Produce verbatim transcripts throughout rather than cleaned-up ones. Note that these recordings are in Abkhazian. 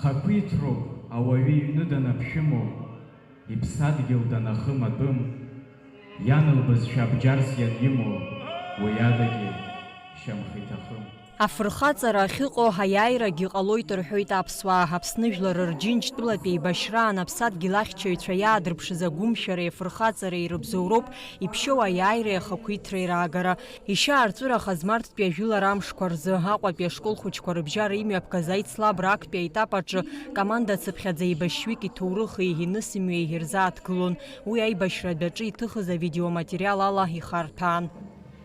Ахақәиҭроуп ауаҩы иҩны данаԥшәымоу, иԥсадгьыл данахым атәым, иан лбызшәа абџьарс ианимоу, уи адагьы шьамхы иҭахым. Афырхаҵара ахьыҟоу аиааирагьы ҟалоит рҳәоит аԥсуаа. Аԥсны жәлар рџьынџьтәылатә еибашьраан аԥсадгьыл ахьчаҩцәа иаадырԥшыз агәымшәареи афырхаҵареи рыбзоуроуп иԥшьоу аиааиреи ахақәиҭреи раагара. Ишьаарҵәыра хазмарттәи ажәылара амшқәа рзы Аҟәатәи ашкол хәыҷқәа рыбжьара имҩаԥгаз аицлабра актәи аетап аҿы команда цыԥхьаӡа еибашьҩык иҭоурыхи инысымҩеи ирзааҭгылон. Уи аибашьра адәаҿы иҭыхыз авидеоматериал ала ихарҭәаан.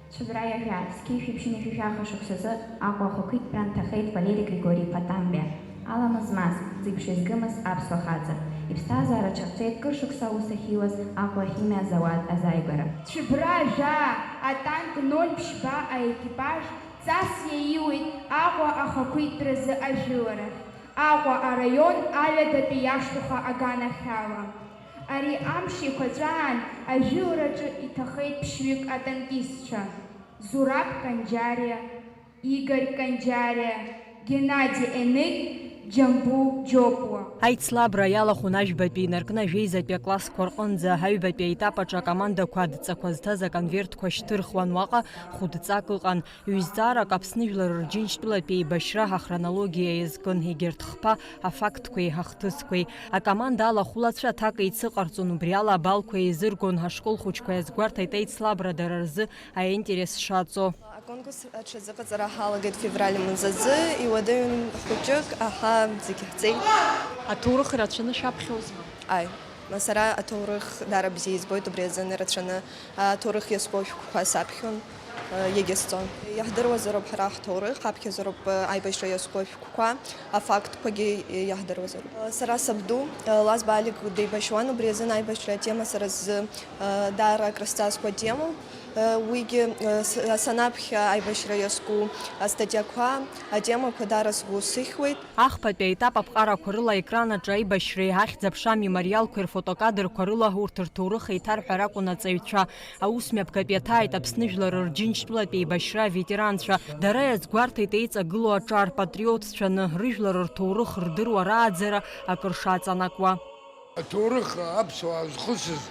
Цәыбра иаҳәа, зқьи жәшәи ԥшьынҩажәи жәаха шықәсазы Аҟәа ахақәиҭтәра нҭахеит Валери Григори Патамбиа. Аламыс змаз, ӡи-ԥшеи згымыз аԥсуа хаҵа. Иԥсҭазаара цәаҳәҵәеит кыр шықәса аус ахьиуаз Аҟәа ахимиа азауад азааигәара. Цәыбра жәаа, атанк ноль ԥшьба аекипаж ҵас иаиуеит Аҟәа ахақәиҭтәразы ажәыларахь, Аҟәа араион аҩадатәи иашҭаха аганахьала. Ари амш еиқәаҵәаан ажәылараҿы иҭахеит ԥшьҩык атанкистцәа, Зураб Канџьариа, Игорь Канџьариа, Геннади Еник, Џьамбул Џьопуа. Аицлабра иалахәын ажәбатәи инаркны ажәеизатәи аклассқәа рҟынӡа. Аҩбатәи аетап аҿы акомандақәа адҵақәа зҭаз аконвертқәа шьҭырхуан, уаҟа хәыдҵак ыҟан. Ҩ-зҵаарак Аԥсны жәлар рџьынџьтәылатә еибашьра ахронологиа иазкын, егьырҭ хԥа афактқәеи ахҭысқәеи. Акоманда алахәылацәа аҭак еицыҟарҵон, убри ала абалқәа еизыргон, ашкол хәыҷқәа иазгәарҭеит аицлабра дара рзы аинтерес шаҵо. Аконкурс аҽазыҟаҵара ҳалагеит февраль мзазы, иуадаҩын хәыҷык, аҳа, зегь ҳҵеит. Аҭоурых ирацәаны шәаԥхьозма? Аи, сара аҭоурых даара бзиа избоит, убри азын ирацәаны аҭоурых иазку ашәҟәқәа саԥхьон, егьа сҵон. Иаҳдыруазароуп ҳара ҳҭоурых, ҳаԥхьаӡароуп аибашьра иазку ашәҟәқәа, афактқәагьы иаҳдыруазароуп. Сара сабду, Лазба Алик деибашьуан, убри азын аибашьра атема сара сзы даара акрысҵазкуа темоуп. Уигьы, с-, санаԥхьа аибашьра иазку астатиақәа, атемақәа даара сгәы сыхьуеит. Ахԥатәи аетап аԥҟарақәа рыла аекран аҿы аибашьреи ахьӡ-аԥша амемориалқәеи рфотокадрқәа рыла урҭ рҭоурых еиҭарҳәар акәын аҵаҩцәа. Аус мҩаԥгатә иаҭааит Аԥсны жәлар рџьынџьтәылатә еибашьра аветеранцәа. Дара иазгәарҭеит еиҵагылоу аҿар патриотцәаны, рыжәлар рҭоурых рдыруа рааӡара акыр шаҵанакуа. Аҭоурых аԥсуаа зхысыз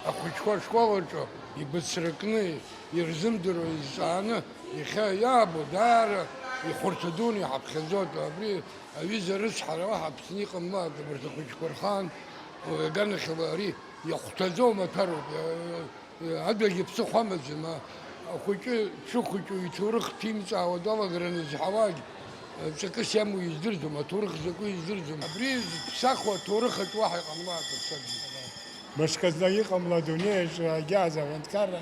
ахәыҷқәа ашкол аҿы ибыцракны, ирзымдыруа изҵааны, иахьа иаабо даара ихәарҭа дуны иҳаԥхьаӡоит. Абри аҩыза рыцҳара уаҳа Аԥсны иҟамлааит, абарҭ ахәыҷқәа рхаан, уи аганахьала ари иахәҭаӡоу маҭәароуп. Адагьы ԥсыхәа амаӡам, а-, ахәыҷы дшыхәыҷу иҭоурых ҭимҵаауа далагара назҳауагь, ҵакыс иамоу издырӡом, аҭоурых закәу издырӡом. Абри зыԥсахуа аҭоурых аҿы уаҳа иҟамлааит аԥсадгьыл. Мышкы зны иҟамло адунеи аҿы агьааӡа аҳәынҭқарра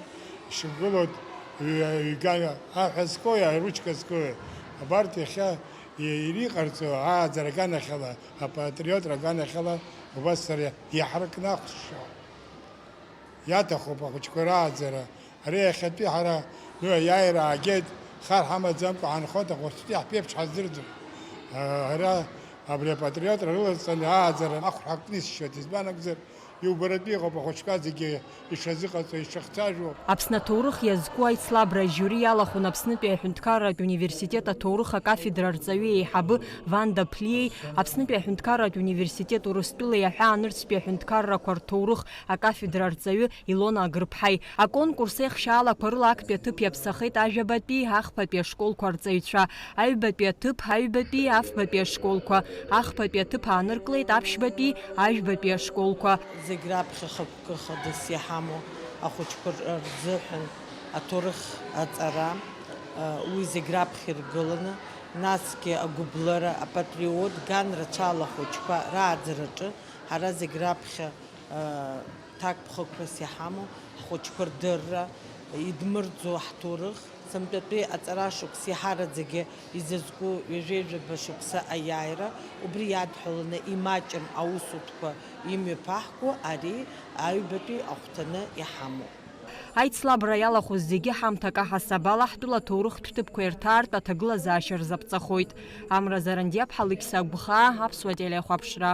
ишықәгылоу ҩ-, ҩгана аҳәа зкуи, аручка зкуи, абарҭ иахьа и-, ириҟарҵо ааӡара аганахьала, апатриотра аганахьала убас сара иаҳракны ахәшьшьо. Иаҭахуп ахәыҷқәа рааӡара. Ари иахьатәи ҳара, ну, аиааира аагеит, хар ҳамаӡамкәа ҳанхоит, ахәыҷтәи ҳԥеиԥш ҳаздырӡом. Ара абри апатриотра рылазҵаны ааӡара ахәра ҳакнисшьоит, избан акәзар, иубаратәы иҟоуп ахәыҷқәа зегьы ишазыҟаҵо, ишахцәажәо. Аԥсны аҭоурых иазку аицлабра ажиури иалахәын Аԥснытәи аҳәынҭқарратә университет аҭоурых акафедра арҵаҩы еиҳабы Ванда Ԥлиеи, Аԥснытәи аҳәынҭқарратә университет Урыстәылеи аҳәаанырцәтәи аҳәынҭқаррақәа рҭоурых акафедра арҵаҩы Илона Агрыԥҳаи. Аконкурс еихшьаалақәа рыла актәи аҭыԥ иаԥсахеит ажәабатәи, ахԥатәи ашколқәа арҵаҩцәа, аҩбатәи аҭыԥ, аҩбатәи, афбатәи ашколқәа, ахԥатәи аҭыԥ ааныркылеит аԥшьбатәи, ажәбатәи ашколқәа. Зегь раԥхьа хықәкы хадас иҳамоу ахәыҷқәа рзыҳәан аҭоурых аҵара, уи зегь раԥхьа иргыланы, насгьы агәыблыра, апатриот, ган рацәала ахәыҷқәа рааӡараҿы ҳара зегь раԥхьа ҭакԥхықәрас иҳамоу ҳхәыҷқәа рдырра, идмырӡо ҳҭоурых, сынтәатәи аҵарашықәс иаҳараӡагьы изызку ҩажәеи жәаба шықәса аиааира, убри иадҳәаланы имаҷым аусутәқәа имҩаԥаҳго ари аҩбатәи ахәҭаны иҳамоуп. Аицлабра иалахәыз зегьы ҳамҭак аҳасабала ҳтәыла аҭоурыхтә ҭыԥқәа ирҭаартә аҭагылазаашьа рзаԥҵахоит. Амра Зарандиаԥҳа, Алықьса Агәхаа, Аԥсуа телехәаԥшра.